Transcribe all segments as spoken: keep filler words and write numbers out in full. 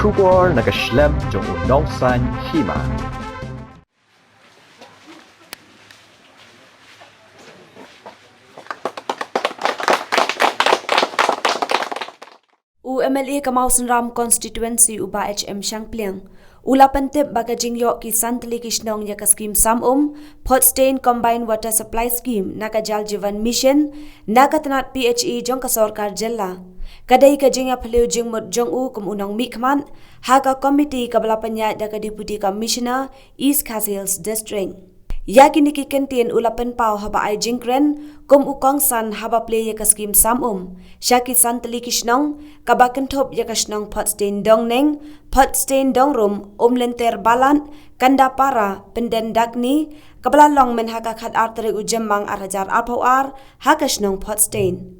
Khubor na ka shlem jong u nongsan hima. U M L A ka Mawsynram constituency u Bah H M Shangpliang u la pyntip ba ka jingïoh ki san tylli ki shnong ïa ka skim sam um Photstein Combined Water Supply Scheme na ka Jal Jeevan Mission na ka tnat P H E jong ka sorkar jylla. Ka dei ka jingïaphylliew jingmut jong u kum u nongmihkhmat ha ka komiti kaba la pynïaid da ka Deputy Commissioner East Khasi Hills District. Ïa kine ki kyntien u la pynpaw haba ai jingkren kum u kongsan haba plie ïa ka skim sam um sha ki san tylli ki shnong, kaba kynthup ïa ka shnong Photstein Dongneng, Photstein Dongrum, Umlynter Balat, Kandapara, Pynden Dakni, kaba la long myn ha ka khatar tarik u Jymmang ar hajar arphew ar ha ka shnong Photstein.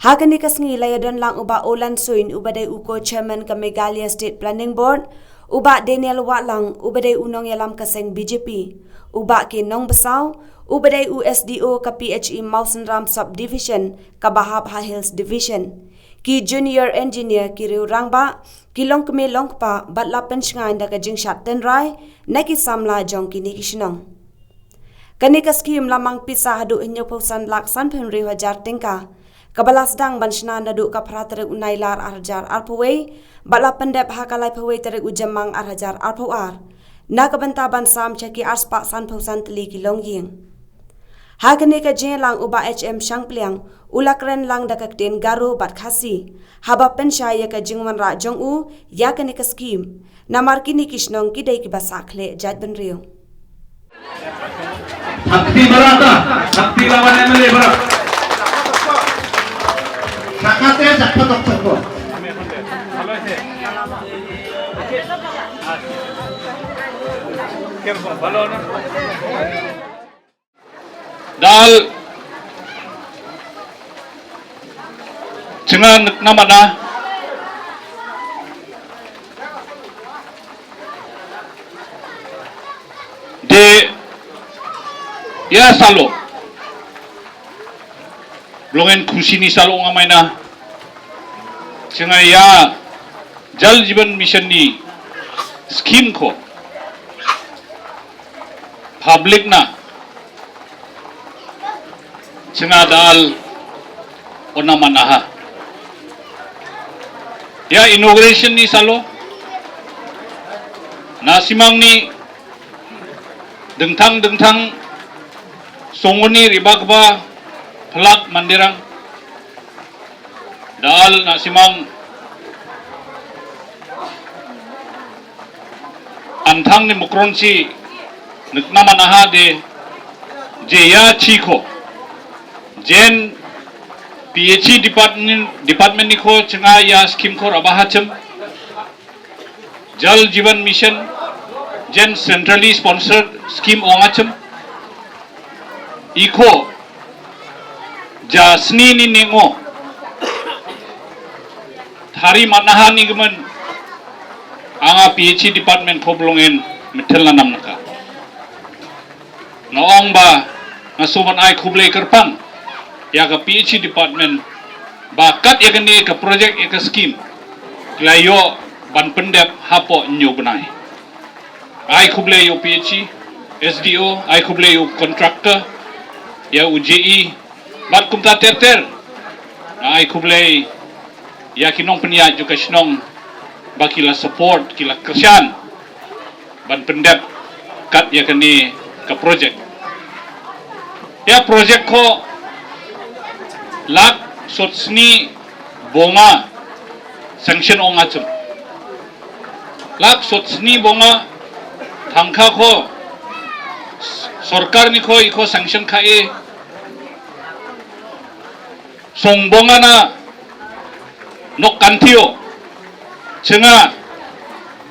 Ha kane ka sngi la ïadon lang u Bah Olan Suin uba dei u co-chairman ka Meghalaya State Planning Board, u Bah Daniel Wahlang uba dei u nongïalam ka seng B J P, u Bah K Nongbasaw uba dei u S D O ka P H E Mawsynram Subdivision kaba hap ha Hills Division, ki junior engineer, ki riew rangbah, ki longkmie longkpa bad la pynshngaiñ da ka jingshad tynrai na ki samla jong kine ki shnong. Kane ka skim la mang pisa haduh hynñiewphew san lak sanphew hynriew hajar tyngka, kaba la sdang ban shna naduh ka phra tarik u Nailar ar hajar arphew wei bad la pyndep ha ka laiphew wei tarik u Jymmang ar hajar arphew ar, na ka bynta ban sam sha ki arspah sanphew san tylli ki longïing. Ha kane ka jingïalang u Bah H M Shangpliang u la kren lang da ka ktien Garo bad Khasi haba pynshai ïa ka jingwanrah jong u ïa kane ka skim, namar kine ki shnong ki dei kiba sah khleh jaitbynriew. Shakti barata, shakti lawan M L A bara. Sakate sakpatok sakpo. Dal chnga namana de ya salo. Blongen kusini salo ngamaina. Chnga ya Jal Jeevan Mission ni skim ko public na chnga dal ona manaha. Ya inauguration ni salo na simang ni dengthang dengthang songoni ribakba pelak mandirang dal na simang anthang ni mukron si nukna manaha de je ya chi ko jen P H E department department ni ko chenga ya scheme ko rabaha chem Jal Jeevan Mission jen centrally sponsored scheme ong achem iko ja sni ni ningo thari manaha ni gemen anga P H E department ko blongen metel lanam naka. Nga ong ba nga suban ai khublei kyrpang ya ka P H E department ba kat ya kane ka project ya ka scheme ki la ïoh ban pyndep hapoh hynñiew bnai. Ai khublei ya u P H E, S D O, ai khublei ya u contractor, ya u J E, bad kumta ter ter. Nga ai khublei ya ki nongpynïaid jong ka shnong ba ki la support, ki la kyrshan ban pyndep kat ya kane ka project. Ya project ko lak sot sni bonga sanction ong achem. Lak sot sni bonga thangkha ko sorkar ni ko iko sanction kha e song bonga na nok kantio chenga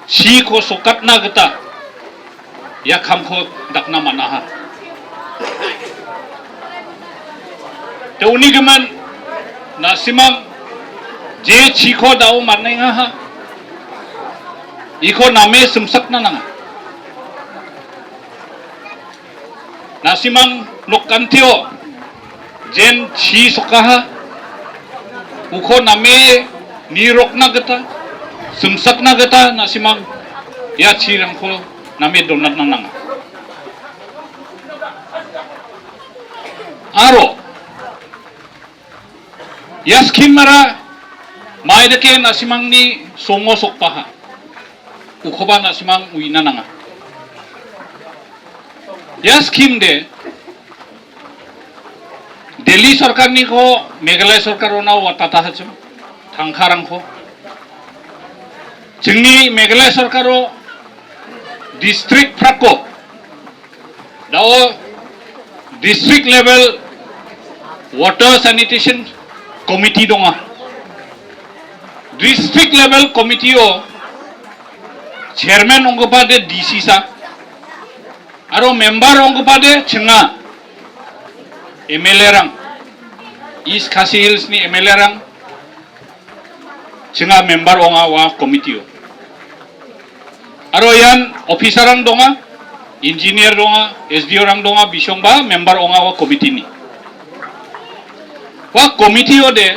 chi ko sokat na geta ya kham ko dak na manaha. Te uni gemen na simang je chi ko dau manenga ha iko name semsak na nanga. Na simang nok kantio jen chi sokaha uko name ni rok na geta Sum sakna kata na simang ya chirang ko name donat na nanga. Aro. Ya skim mara mai dake na simang ni songo sok paha. Ukoba na simang uina nanga. Ya skim de Delhi sorkar ni ko Meghalaya sorkar ona wa tata hachum thangkharang ko. Chingni Meghalaya sorkar o district phra ko. Dao district level water sanitation committee donga. District level committee o chairman ongkopa de D C sa. Aro member ongkopa de chenga M L A rang. East Khasi Hills ni M L A rang. Chenga member onga wa committee o. Aro yan officer rang donga, engineer donga, S D O rang donga, bisong ba member onga wa committee ni. Wa committee o de,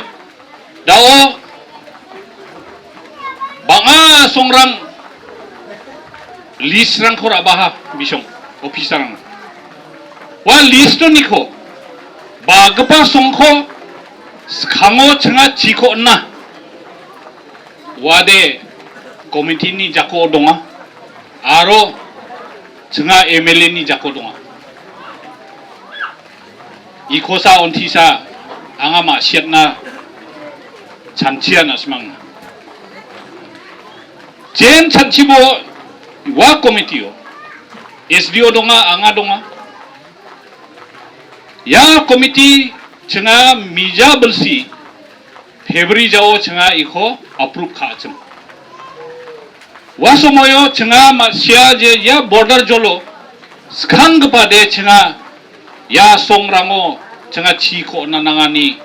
dao banga songrang list rang khora baha bisong officer rang. Wa list to ni ko ba gepa songko skhango chenga chiko na. Wade committee ni jako donga. Aro chenga M L A ni jako donga. Iko sa onti sa anga ma siat na chanchia na semang. Chen chanchibo wa committee o. S D O donga anga donga. Ya committee chenga mija belsi February jao chenga iko approve kha chem. Wa somoyo chenga ma sia je ya border jolo skhang gepa de chenga ya song rango chenga chi ko na nangani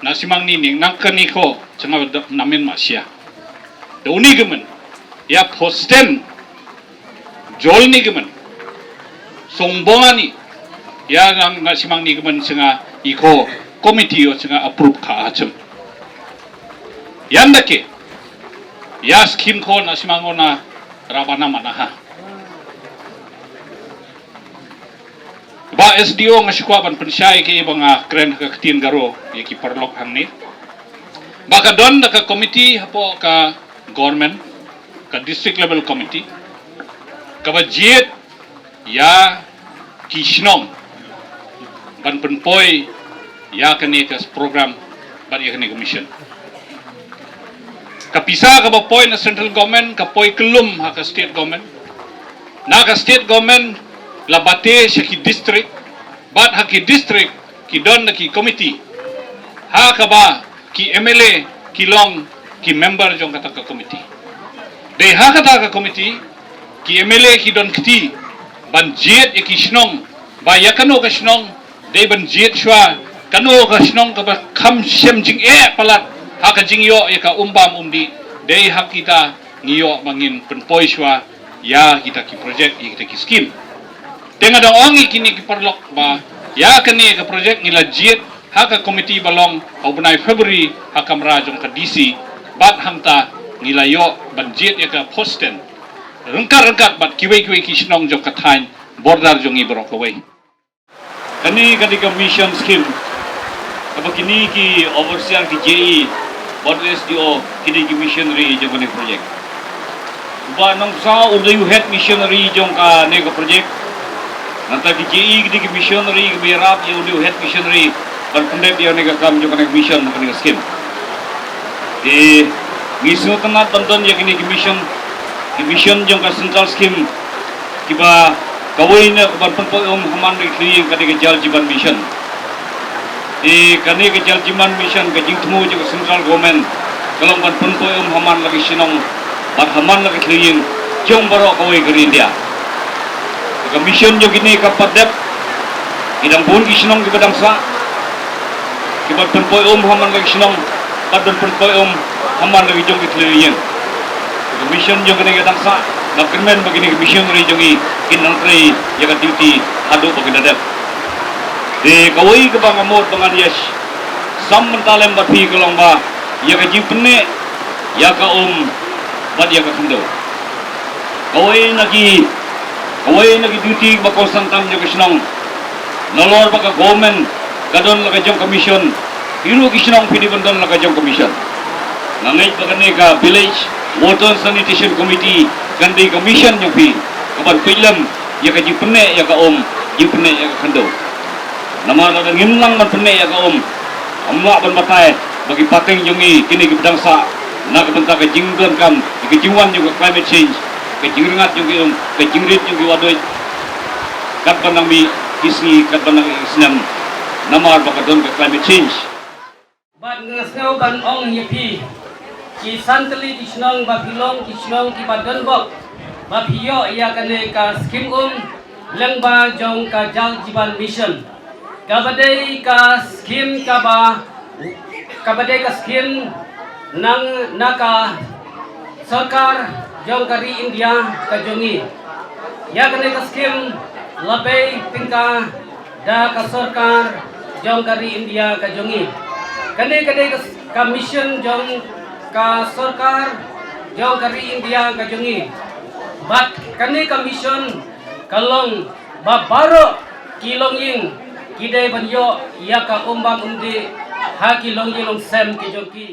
na simang ni ning nang kani ko chenga namen ma sia. Da uni gemen ya posten jol ni gemen songbonga ni ya nang na simang ni gemen chenga iko committee o chenga approve kha chem. Yan dake ya skim ko na simang ona rabana manaha. Ba S D O nga shikwa ban pynshai ke ba nga kren ka ktien Garo ya ki parlok hangne. Ba ka don da ka committee hapo ka government ka district level committee kaba jied ya ki shnong ban pynpoi ya kane ka program ban ya kane ka mission. Ka pisa kaba poi na central government ka poi kelum ha ka state government. Na ka state government la bate sha ki district bad ha ki district ki don da ki committee ha kaba ki M L A ki long ki member jong kata ka committee. Dei ha kata ka committee ki M L A ki don kti ban jied ya ki shnong ba ya kano ka shnong dei ban jied shwa kano ka shnong kaba kham shem jing eh palat ha ka jingyo ya ka umbam umdi dei ha kita ngi yo ba ngin pynpoi shwa ya kita ki project ya kita ki skim. Te nga dang ong i kini ki parlok ba ya kane ka project ngi la jied ha ka committee ba long ha u bnai February ha kamra jong ka D C bad hangta ngi la yo ban jied ya ka posten rengkat rengkat bad kiwei kiwei ki shnong jong ka thaiñ border jong i baroh kawei. Kane ka dei ka mission scheme. Kaba kini ki overseer ki J E bad S D O kini ki missionary jong kane ka project. Ba nang sa u dei u head missionary jong kane ka project. Nangta ki J E kini ki missionary ki ba ïarap ïa u dei u head missionary ban pyndep ïa kane ka kam jong kane ka mission kane ka scheme. Te ngi sngewtynnat ban don ïa kine ki mission, ki mission jong ka central scheme kiba kawei na ka ban pynpoi um ha man la ki thliew ïing ka dei ka Jal Jeevan Mission. Te kane ka Jal Jeevan Mission ka jingthmu jong ka central government ka long ban pynpoi um ha man la ki shnong bad ha man la ki thliew ïing jong baroh kawei ka ri India. Ka mission jong kine ka pat dep ki dang bun ki shnong kiba dang sah kiba pynpoi um ha man la ki shnong bad ban pynpoi um ha man la ki jong ki thliew ïing. Ka mission jong kane ka dang sah, nga kyrmen ba kine ki missionary jong ngi kin nang trei ïa ka duty haduh ba kin da dep. Te kawei kaba nga mut ba ngan ïa sam mynta lem bad phi ka long ba ïa ka jingpynneh ïa ka um bad ïa ka khyndew. Kawei na ki, kawei na ki duty ba kongsan tam jong ka shnong, nalor ba ka government ka don la ka jong ka mission, phi ruh ki shnong phi dei ban don la ka jong ka mission. Nga ngeit ba kane ka Village Water Sanitation Committee kan dei ka mission jong phi, ka ban peit lem ïa ka jingpynneh ïa ka um, jingpynneh ïa ka khyndew. Namar lada ngim nang ban pynneh ïa ka um, ym lah ban batai ba ki pateng jong ngi kine ki ba dang sah na ka bynta ka jingdonkam, ka jingwan jong ka climate change, ka jingrngat jong ki um, ka jingrit jong ki wahduid, katba nang mih ki sngi, katba nang mih ki snem, namar ba ka don ka climate change. Bad nga sngew ban ong ïa phi, ki san tylli ki shnong ba phi long ki shnong ki ba donbok ba phi ïoh ïa kane ka skim um lyngba jong ka Jal Jeevan Mission. Kaba dei ka skim kaba, kaba dei ka skim nang na ka sorkar jong ka ri India ka jong ngi. Ïa kane ka skim la pei tyngka da ka sorkar jong ka ri India ka jong ngi. Kane ka dei ka, ka mission jong ka sorkar jong ka ri India ka jong ngi. Bad kane ka mission ka long ba baroh ki longïing ki dei ban ïoh ïa ka um bam um dih ha ki longïing longsem ki jong ki.